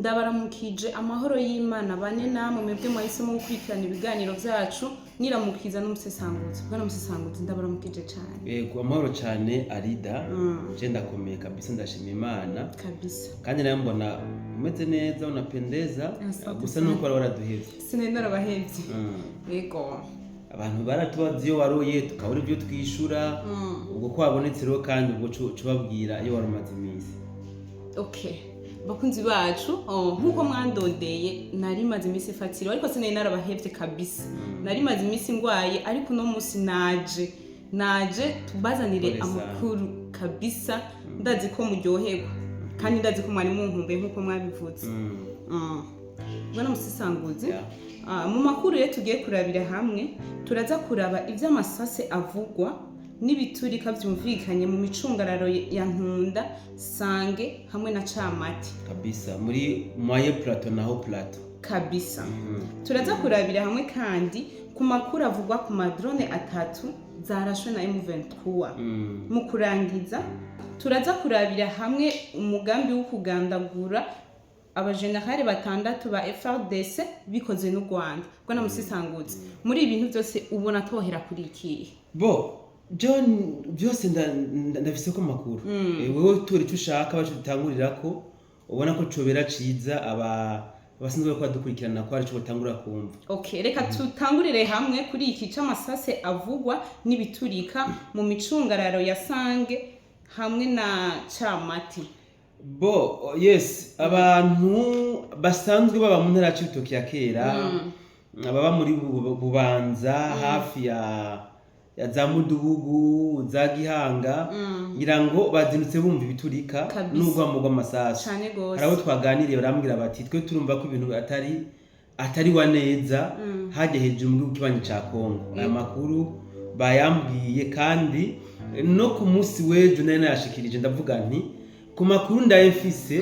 Ndabaramukije, amahoro y'Imana bane namwe mwebwe mwahisemo gukurikirana ibiganiro vyacu. Niramukiza n'umusesanguzi. Bwana Musesanguzi, ndabaramukije cane. Yego, amahoro cyane, Arida. Je ndakomeye kabisa, ndashima Imana. Kandi nawe mbona umeze neza, unapendeza. Asante Gusa sana. nuko wari waraduhevye. Sinari narabahevye. Yego. Abantu baratubaza iyo waroye, tukabura ibyo twishura. Ubwo ko wabonetse rero, kandi ubwo cubabwira iyo wari umaze iminsi. Okay, bakunzi bacu, oh, nkuko mwandondeye, nari maze iminsi ifatiro, ariko sinari narabahevye kabisa. Nari maze iminsi ngwaye, ariko uno munsi naje tubazanire Pole sana. amakuru kabisa. Ndazi ko muryoherwa kandi ndazi ko mwari munkumbuye nkuko mwabivuze. Bwana Musisanguzi, mu makuru rero tugiye kurabira hamwe, turaza kuraba ivy'amasase avugwa n'ibiturika vyumvikanye mu micungararo ya Ntunda, Sange hamwe na Camate. Kabisa, muri moyen plateau naho plateau. Kabisa. Turaza kurabira hamwe kandi ku makuru avugwa ku ma drone atatu zarashwe na M23. Mu kurangiza, turaza kurabira hamwe umugambi wo kugandagura abajenerali batandatu ba FARDC bikoze n'u Rwanda. Bwana Musisanguzi, muri ibi bintu byose ubona tohera kuri ikihe? Bo John, byose ndafise ko amakuru. Wewe tura icyo ushaka bacu dutangurirako, ubona ko cobera ciza aba abasanzwe bariko badukurikirana ko arico batangura kumva. Okay, reka tutangurire hamwe kuri iki c'amasase avugwa n'ibiturika mu micungararo ya Sange hamwe na Camate. Bo yes, abantu basanzwe baba mu ntara ya Cibitoke ya kera, ababa muri Bubanza, hafi ya za Mudugugu, za Gihanga, ngira ngo bazindutse bumva ibiturika n'urwamo rw'amasasu. Cane gose. Hari abo twaganiriye barambwira bati: "Twe turumva ko ibintu atari wa neza hajya hejuru mu gihugu kibanyi ca Kongo." Aya makuru bayambwiye kandi no ku munsi w'ejo nari nayashikirije, ndavuga nti ku makuru ndaye mfise,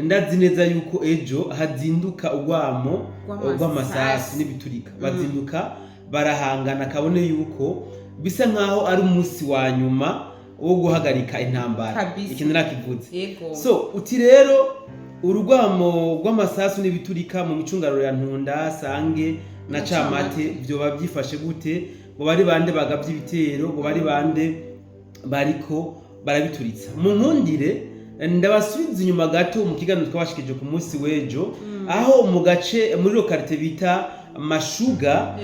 ndazi neza yuko ejo hazinduka urwamo rw'amasasu. Rw'amasasu n'ibiturika. Bazinduka barahangana, kabone yuko bisa nkaho ari umunsi wa nyuma wo guhagarika intambara. Ikintu nakivuze. So uti rero urwamo rw'amasasu n'ibiturika mu micungararo ya Ntunda, Sange na na Camate Camate. vyoba byifashe gute? Ngo bari bande bagavye ibitero? Ngo bari bande bariko barabituritsa? Mu nkundire ndabasubiza inyuma gato mu kiganiro twabashikije ku munsi w'ejo, aho mu gace muri localité bita Mashuga,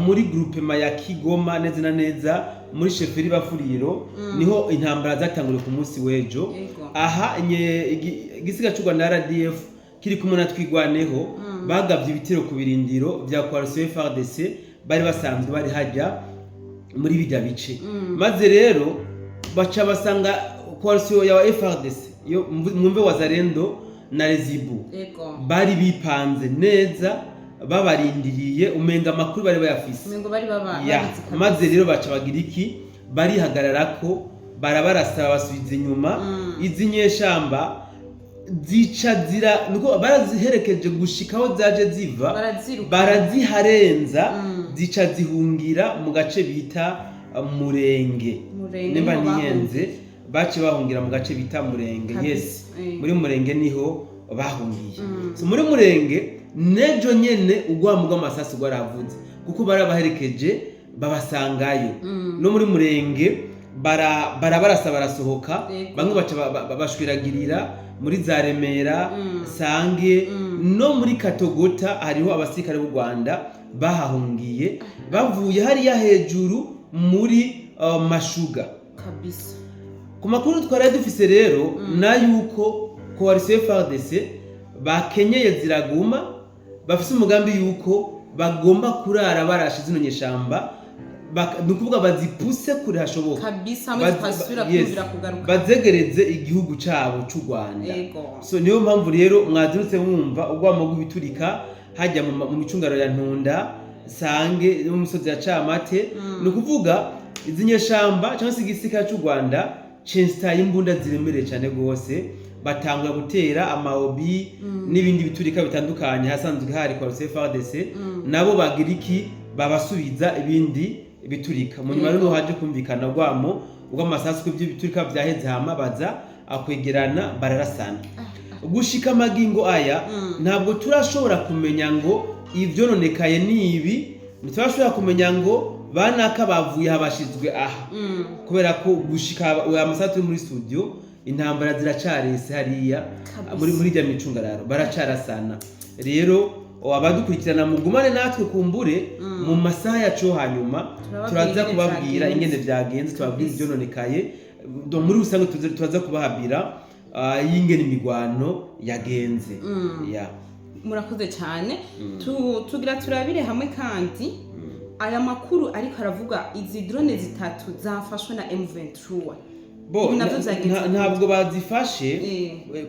muri groupement ya Kigoma, neza na neza muri chefferie Bafuriro, niho intambara zatanguriye ku munsi w'ejo. Aha igisiga c'u Rwanda RDF kiri kumwe na Twigwaneho bagavye ibitero ku birindiro vya coalition FARDC bari basanzwe bari hajya muri bijya bice, maze rero baca basanga coalition ya FARDC yo, mwumve, Wazalendo na Rezibu, bari bipanze neza babarindiriye, umenga amakuru bari bayafise. Umengo bari baba Ya, babizi kabisa. Maze rero baca bagira iki? Barihagararako, barabarasaba, basubiza inyuma. Izi nyeshamba zica zira, nuko baraziherekeje gushika aho zaje ziva. Baraziruka. Baraziharenza. Zica zihungira mu gace bita Murenge. Murenge Nimba niho. ntihenze, bace bahungira mu gace bita Murenge. Yes. Muri Murenge niho bahungiye. So muri Murenge nejo nyene urwamo rw'amasasu rwaravuze, kuko barabaherekeje babasangayo. No muri Murenge barabarasa, barasohoka. Bamwe baca bashwiragirira muri za Remera, Sange, no muri Katogota. Hariho abasirikare b'u Rwanda bahahungiye bavuye hariya hejuru muri Mashuga. Ku makuru twari dufise rero na yuko coalition FARDC bakenyeye ziraguma, bafise umugambi yuko bagomba kurara barashe zino nyeshamba, ni ukuvuga bazipuse kure hashoboka. Kabisa, hamwe zitasubira kumvira kugaruka. Bazegereze igihugu cabo c'u Rwanda. So niyo mpamvu rero mwazindutse mwumva urwamo rw'ibiturika hajya mu micungaro ya Ntunda, Sange no mu misozi ya Camate. Ni ukuvuga izi nyeshamba cyangwa se igisirikare cy'u Rwanda c'instaye imbunda ziremereye cyane rwose, batangura gutera amaobi n'ibindi biturika bitandukanye hasanzwe hari kwa FARDC. Nabo bagira iki? Babasubiza ibindi biturika. Mu nyuma rero haje kumvikana rwamo rw'amasasu ko ibyo biturika vyaheze, hama baza akwegerana, bararasana. Gushika amagingo aya, ntabwo turashobora kumenya ngo ivyononekaye ni ibi, ntiturashobora kumenya ngo banaka bavuye habashizwe aha, kubera ko gushika aya masaha turi muri studio, intambara ziracarese hariya. Muri rya micungararo baracarasana. Rero abadukurikirana, mugumane natwe, kumbure mu masaha yacu yo hanyuma turababwira turaza ingene kubabwira vyagenze. Ingene vyagenze, tubabwira ivyononekaye. Donc muri rusange turaza kubahabira y'ingene imigwano yagenze. Yeah. Murakoze cyane. Tugira turabire hamwe kandi aya makuru ariko aravuga izi drone zitatu zafashwe na M23. Bo Ibi navyo vyagenze gute? Ntabwo bazifashe.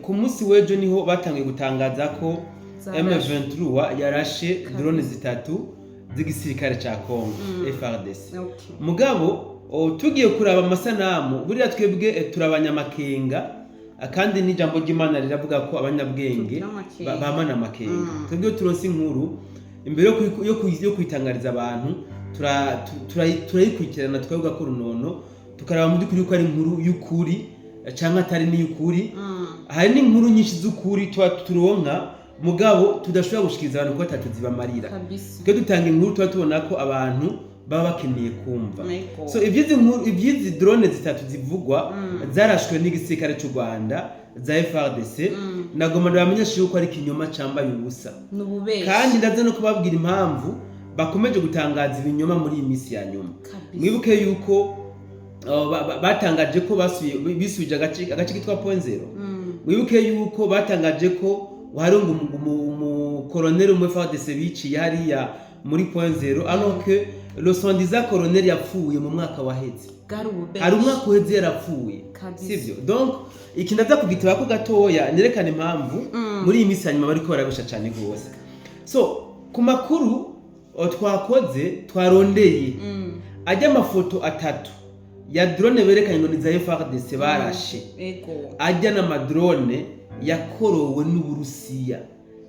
Ku munsi w'ejo niho batangiye gutangaza ko Zarashe. M23 yarashe drone zitatu z'igisirikare ca Congo, FARDC. Mugabo tugiye kuraba amasanamu, buriya twebwe turabanyamakenga, kandi n'ijambo ry'Imana riravuga ko abanyabwenge tugira amakenga. Bamana amakenga. Twebwe iyo turonse inkuru, imbere yo kuyitangariza abantu, turayikurikirana, tukavuga ko runono, tukaraba mu by'ukuri ko ari inkuru y'ukuri canke atari n'iy'ukuri. Hari n'inkuru nyinshi z'ukuri tuba turonka, mugabo tudashobora gushikiriza abantu kuko atatu zibamarira. Twe dutanga inkuru tuba tubona ko abantu baba bakeneye kumva. So iby'izi nkuru, iby'izi drone zitatu zivugwa zarashwe n'igisirikare cy'u Rwanda za FARDC, nagomba ndabamenyesha yuko ari ikinyoma cambaye ubusa. N'ububeshi. Kandi ndaza no kubabwira impamvu bakomeje gutangaza ibinyoma muri iyi minsi ya nyuma. Mwibuke yuko batangaje ko bisubije agace kitwa Point Zero. Mwibuke yuko batangaje ko hari ngo umukoloneli umwe FARDC biciye hariya muri Point Zero, alors que le soi-disant colonel yapfuye mu mwaka waheze. Bwari ububeshi. Hari umwaka uheze yarapfuye. Sivyo? Donc iki ndaza kugiteba ko gatoya, nerekana impamvu muri iyi minsi ya nyuma bariko barabesha cane gose. So ku makuru twakoze, twarondeye, ajya amafoto atatu ya drone berekanye ngo ni za FARDC barashe, ajya n'amadrone yakorowe n'Uburusiya,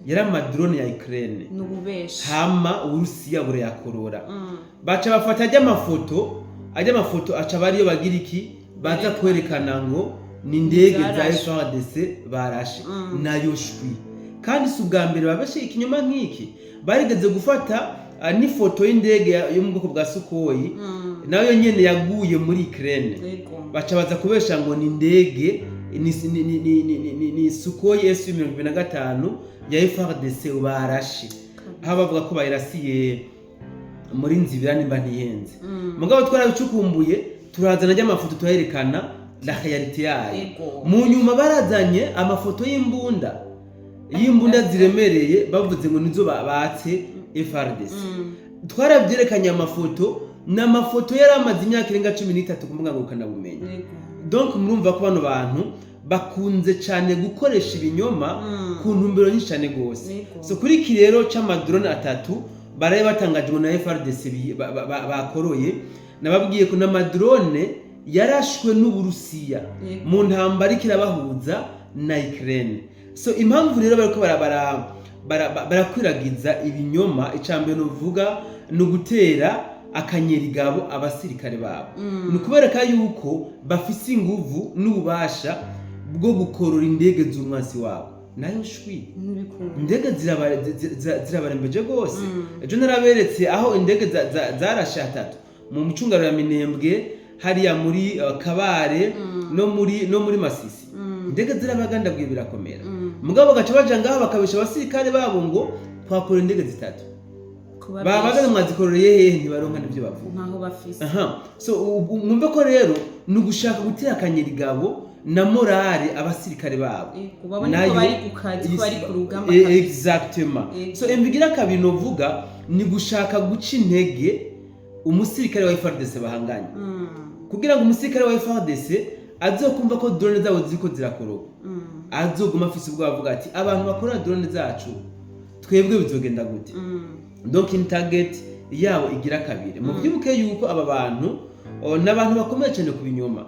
yari amadrone ya Ukraine. N'ububeshi. Hama Uburusiya burayakorora, baca bafata ajya amafoto aca bariyo bagira iki, baza kwerekana ngo ni indege za zarashe. FARDC barashe. Nayo shwi. Kandi si ubwa mbere babeshe ikinyoma nk'iki, barigeze gufata n'ifoto y'indege yo mu bwoko bwa Sukhoi, nayo nyene yaguye muri Ukraine. Baca baza kubesha ngo ni indege ni Sukhoi Su 25 ya FARDC barashe, aho bavuga ko bayirasiye muri Nzibira nimba ntihenze. Mugabo twarabicukumbuye, turazana ry'amafoto, turayerekana la réalité yayo. Mu nyuma barazanye amafoto y'imbunda ziremereye, bavuze ngo nizo batse FARDC. Twarabyerekanye amafoto, ni amafoto yari amaze imyaka irenga 13 ku mbuga ngurukanabumenyi. Donc murumva ko bano bantu bakunze cyane gukoresha ibinyoma ku ntumbero nyinshi cyane rwose. So kuri iki rero c'amadrone atatu baraye batangaje ngo na FARDC bakoroye, nababwiye ko n'amadrone yarashwe n'Uburusiya mu ntambara iriko irabahuza na Ukraine. So impamvu rero bariko barakwiragiza ibinyoma, icambere novuga ni ugutera akanyerigabo abasirikare babo, ni ukubereka yuko bafise inguvu n'ububasha bwo gukorora indege z'umwansi wabo. Nayo shwi. Ntibikunda. Indege zirabarembeje rwose. Ejo naraberetse aho indege zarashe hatatu mu mucungaro ya Minembwe, hariya muri Kabare no muri Masisi. Indege zirabagandaguye birakomera. Mugabo bagaca baja ngaho bakabesha abasirikare babo ngo twakora indege zitatu. Kuba babaga benshi. Mwazikororeye hehe? Ntibaronka n'ivyo bavuga. Ntaho bafise. Aha, so mwumve ko rero ni ugushaka gutera akanyerigabo na morale abasirikare babo. Yego, babone ko bari ku kazi, ko bari ku rugamba kabisa. Exactement. So imbigira kabiri novuga ni gushaka guca intege umusirikare wa FARDC bahanganye, kugira ngo umusirikare wa FARDC azokumva ko drone zabo ziriko zirakoroka, azoguma afise ubwoba, avuga ati abantu bakora drone zacu twebwe bizogenda gute? Donc in target yabo igira kabiri, muvyibuke yuko aba bantu n'abantu bakomeye cyane ku binyoma.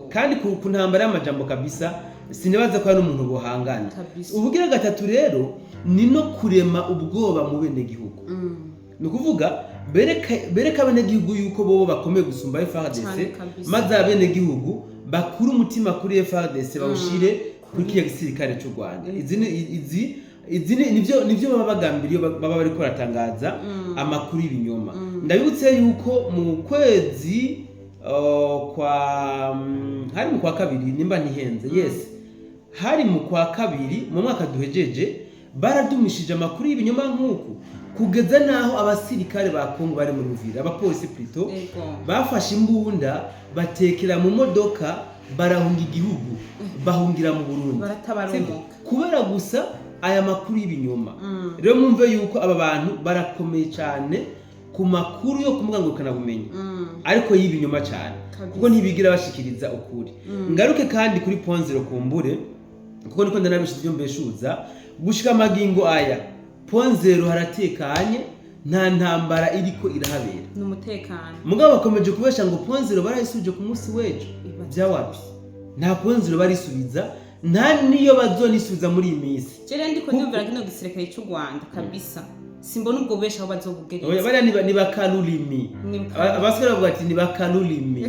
Kandi ku ntambara y'amajambo kabisa, sinibaza ko hari n'umuntu bohangana. Ubugira gatatu rero ni no kurema ubwoba mu benegihugu. Ni ukuvuga bereka abenegihugu yuko bobo bakomeye gusumba FARDC, Cane kabisa. maze abenegihugu bakure umutima kuri FARDC bawushire Kuri kiriya gisirikare cy'u Rwanda. Izi nivyo baba bagambiriye, baba bariko baratangaza amakuru y'ibinyoma. Ndabibutse yuko mu kwezi kwa hari mu kwa kabiri, nimba ntihenze, yes, hari mu kwa kabiri mu mwaka duhejeje, baradumishije amakuru y'ibinyoma nk'uku, kugeza n'aho abasirikare ba Kongo bari muri Uvira, abapolisi plutôt, bafashe imbunda, batekera mu modoka, barahunga igihugu, bahungira mu Burundi. Baratabaromoka. Sibyo? Kubera gusa aya makuru y'ibinyoma. Rero mwumve yuko aba bantu barakomeye cyane ku makuru yo ku mbuga ngurukanabumenyi, ariko y'ibinyoma cyane, kuko ntibigira bashikiriza ukuri. Ngaruke kandi kuri Point Zéro, kumbure kuko niko ndanabishize ibyo mbeshuza. Gushika amagingo aya, Point Zéro haratekanye, nta ntambara iriko irahabera. Ni umutekano. Mugabo bakomeje kubesha ngo Point Zéro barayisubije ku munsi w'ejo. Ibaze. Byawapi, nta Point Zéro barisubiza, nta niyo bazonisubiza muri iyi minsi. Jere ndiko ndumvira kino gisirikare cy'u Rwanda kabisa, simbona ubwo bubesha aho Oya, bazobugereza. Bariya ni bakarurimi. Abasore bavuga ati ni bakarurimi.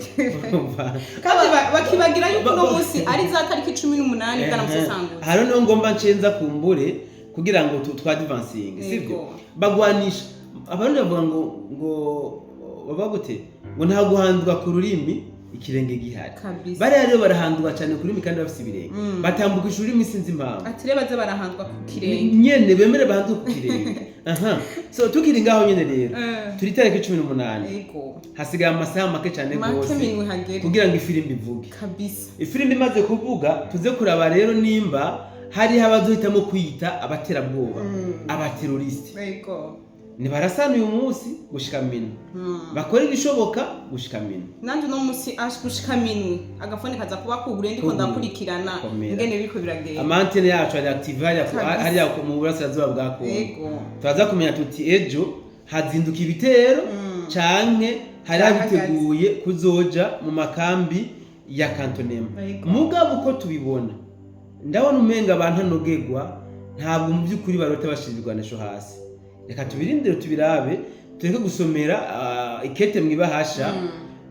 Urumva? Kandi bakibagira yuko uno munsi ari za tariki 18, bwana Musesanguzi. Haro niho ngomba nshenza kumbure kugira ngo twadvansinge, sibyo? Yego. Bagwanisha abarundi bavuga ngo baba gute, ngo nta guhandwa ku rurimi ikirenge gihari. Bariya rero barahandwa cyane ku rurimi kandi bafise ibirenge. Batambukisha ururimi, sinzi impamvu. Ati rero baze barahandwa ku kirenge. Nyene bemere bahandwe ku kirenge. Aha, so tukiri ngaho nyene rero, turi tariki 18, hasigaye amasaha make cyane make rwose minwe hagere kugira ngo ifirimbi ivuge. Ifirimbi imaze kuvuga, tuze kuraba rero nimba hariho abazohitamo kwiyita abaterabwoba, abateroriste. Nibarasana uyu munsi gushika mino, bakora ibishoboka gushika mino. Nanjye uno munsi ash gushika minwe agafone kaza kuba kuguruye, ndiko Kuguruye. ndakurikirana Komera. ingene biriko biragenda. Ama antennes yacu ari active hariya hariya mu burasirazuba bwa Kongo. Turaza kumenya tuti ejo hazinduka ibitero canke hari Byahagaze. abiteguye kuzoja mu makambi ya cantonnement. Mugabo uko tubibona, ndabona umenga abantu anogegwa, ntabwo mu by'ukuri barota bashira ibigwanisho hasi. Reka tubirindire, tubirabe, tureke gusomera ikete mwibahasha.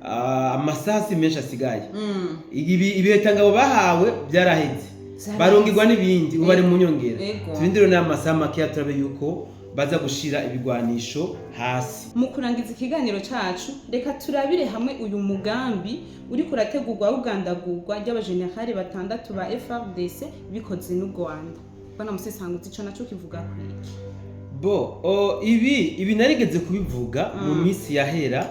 Amasaha si menshi asigaye. Ibi ibihetangabo bahawe byaraheze. Vyaraheze. Barongerwa n'ibindi, ubu bari mu nyongera. Turindire n'amasaha makeya, turabe yuko baza gushira ibigwanisho hasi. Mu kurangiza ikiganiro cacu, reka turabire hamwe uyu mugambi uriko urategurwa w'ugandagurwa ry'abajenerali batandatu ba FARDC bikoze n'u Rwanda. Bwana Musesanguzi, ico naco kivuga kwiki? Bo ibi narigeze kubivuga mu minsi yahera,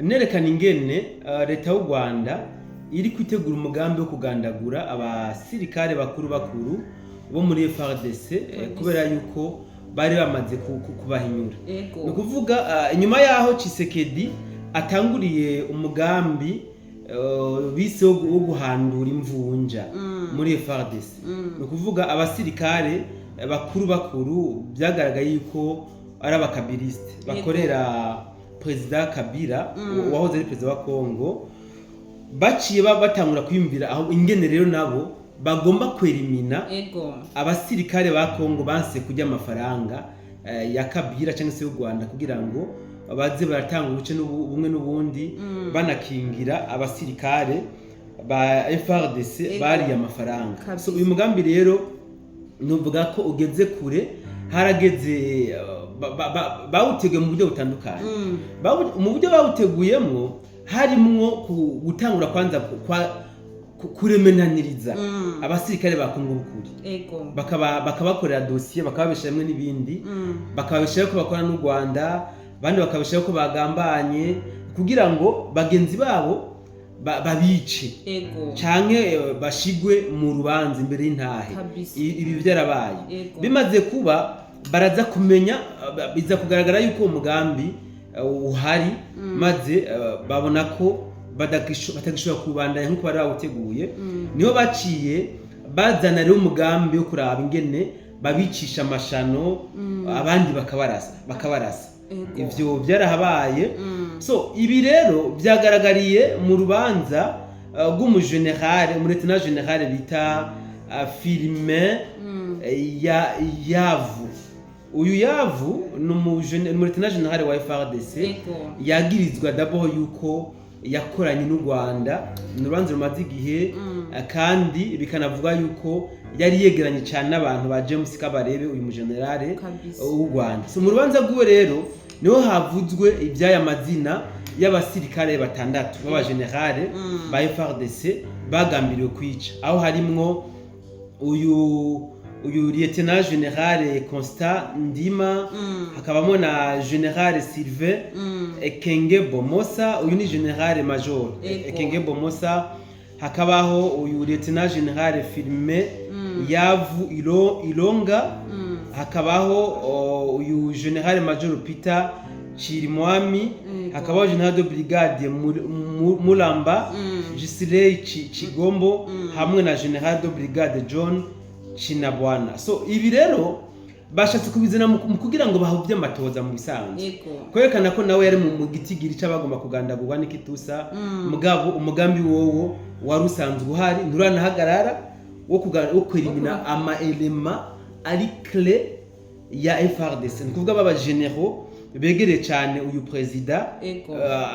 nerekana ingene leta y'u Rwanda iri kwitegura umugambi wo kugandagura abasirikare bakuru bakuru bo muri FARDC, kubera yuko bari bamaze kubahinyura. Ni ukuvuga inyuma yaho Tshisekedi atanguriye umugambi bise wo guhandura imvunja muri FARDC, ni ukuvuga abasirikare bakuru bakuru byagaragaye yuko ari abakabiliste bakorera perezida Kabila, wahoze ari perezida wa Congo, baciye batangura kwiyumvira aho ingene rero nabo bagomba kwerimina abasirikare ba Congo banse kurya amafaranga ya Kabila cyangwa se y'u Rwanda, kugira ngo baze baratanga ubuce bumwe n'ubundi, banakingira abasirikare ba FARDC bariye amafaranga. So uyu mugambi rero nuvuga ko ugeze kure, harageze bawuteguye mu buryo butandukanye. Mu buryo bawuteguyemwo harimwo gutangura kwanza kuremenaniriza abasirikare ba Kongo bukuri, bakabakorera dosiye, bakababesha hamwe n'ibindi, bakababesha ko bakora n'u Rwanda, abandi bakabesha ko bagambanye kugira ngo bagenzi babo babice canke bashigwe mu rubanza imbere y'intahe. Ibi byarabaye. Bimaze kuba, baraza kumenya, biza kugaragara yuko uwo mugambi uhari, maze babona ko batagishobora kuwubandanya nk'uko bari bawuteguye. Niho baciye bazana rero umugambi wo kuraba ingene babicisha amashano, abandi bakabarasa. Ivyo byarahabaye. So ibi rero byagaragariye mu rubanza rw'umugenerale, umulieutenant général bita Firmin ya Yavu. Uyu Yavu ni umulieutenant général wa FARDC, yagirizwa d'abord yuko yakoranye n'u Rwanda. Ni urubanza rumaze igihe, kandi bikanavuga yuko yari yegeranye cyane n'abantu ba James Kabarebe, uyu mujenerale w'u Rwanda. So mu rubanza rw'iwe rero niho havuzwe iby'aya mazina y'abasirikare batandatu b'abajenerale ba FARDC bagambiriwe kwica, aho harimwo uyu lieutenant général Constant Ndima, hakabamo na général Sylvain Ekenge Bomosa, uyu ni général major Ekenge Bomosa, hakabaho uyu lieutenant général Firmin Yavu Ilonga, hakabaho uyu général major Peter Chirimwami, hakabaho général de brigade Mulamba Gisley Chigombo, hamwe na général de brigade John Chinabwana. So ibi rero bashatse kubizana mu kugira ngo bahuvye amatoza mu bisanzwe, kwerekana ko nawe yari mu gitigiri c'abagomba kugandagurwa n'ikitusa. Mugabo umugambi wowo wari usanzwe uhari, nturanahagarara, wo kwelimina ama éléments ari clé ya FARDC, ni kuvuga baba généraux begereye cyane uyu perezida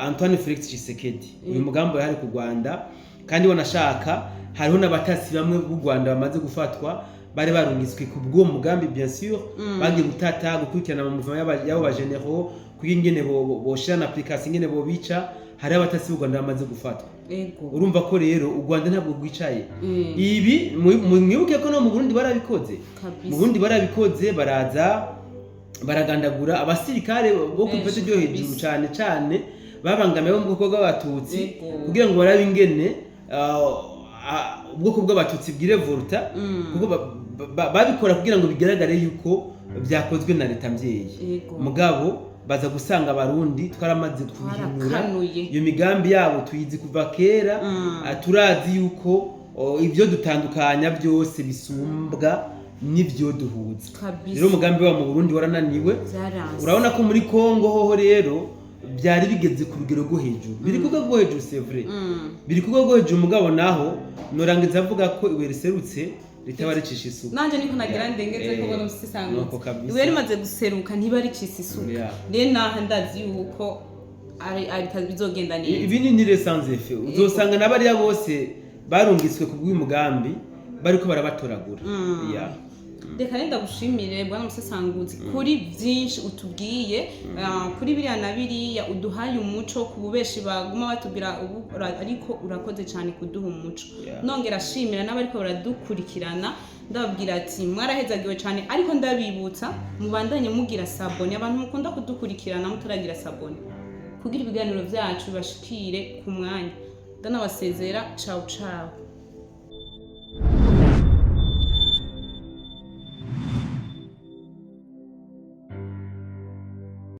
Antoine Felix Tshisekedi. Uyu mugambi wari ku Rwanda, kandi wanashaka hariho n'abatasi bamwe b'u Rwanda bamaze gufatwa, bari barungitswe ku bw'uwo mugambi, bien sûr, bagiye gutata, gukurikirana mu mouvement y'abo ba généraux kugira ingene boshira na application ingene bobica. Hariho abatasi b'u Rwanda bamaze gufatwa. Urumva ko rero u Rwanda ntabwo rwicaye. Ibi mwibuke ko no mu Burundi barabikoze. Mu Burundi barabikoze, baraza baragandagura abasirikare bo ku ipeti ryo hejuru, cyane cyane babangamiye bo mu bwoko bw'Abatutsi, kugira ngo barabe ingene ubwoko bw'Abatutsi bwirevoluta, kuko babikora kugira ngo bigaragare yuko byakozwe na leta mvyeyi. Mugabo baza gusanga Abarundi twaramaze kubihinyura. Twarakanuye. Iyo migambi yabo tuyizi kuva kera. Turazi yuko ibyo dutandukanya byose bisumbwa n'ibyo duhuza. Rero umugambi wabo mu Burundi warananiwe. Byaranze. Urabona ko muri Kongo hoho rero byari bigeze ku rugero rwo hejuru, biri ku rwego rwo hejuru, c'est vrai, biri ku rwego rwo hejuru. Mugabo naho norangiza avuga ko ibuye riserutse ritaba ricisha isuka. Nanje niko nagira ndengeze ko bona Nuko usisangutse kabisa. Ibuye rimaze guseruka ntiba ricisa isuka. Rero naha ndazi yuko ari bizogenda neza. Ibi ni nire sans effet, uzosanga na bariya bose barungitswe ku bw'uyu mugambi bariko barabatoragura. Reka rero ndagushimire, bwana musesanguzi, kuri byinshi utubwiye, kuri biriya na biriya uduhaye umuco ku bubeshi baguma batubwira ubu, ariko urakoze cyane kuduha umuco. Nongera ashimira n'abariko baradukurikirana, ndababwira ati mwarahezagiwe cyane, ariko ndabibutsa mubandanye mugira s'abonner, abantu mukunda kudukurikirana mutaragira s'abonner, kugira ibiganiro byacu bibashikire ku mwanya. Ndanabasezera, ciao ciao.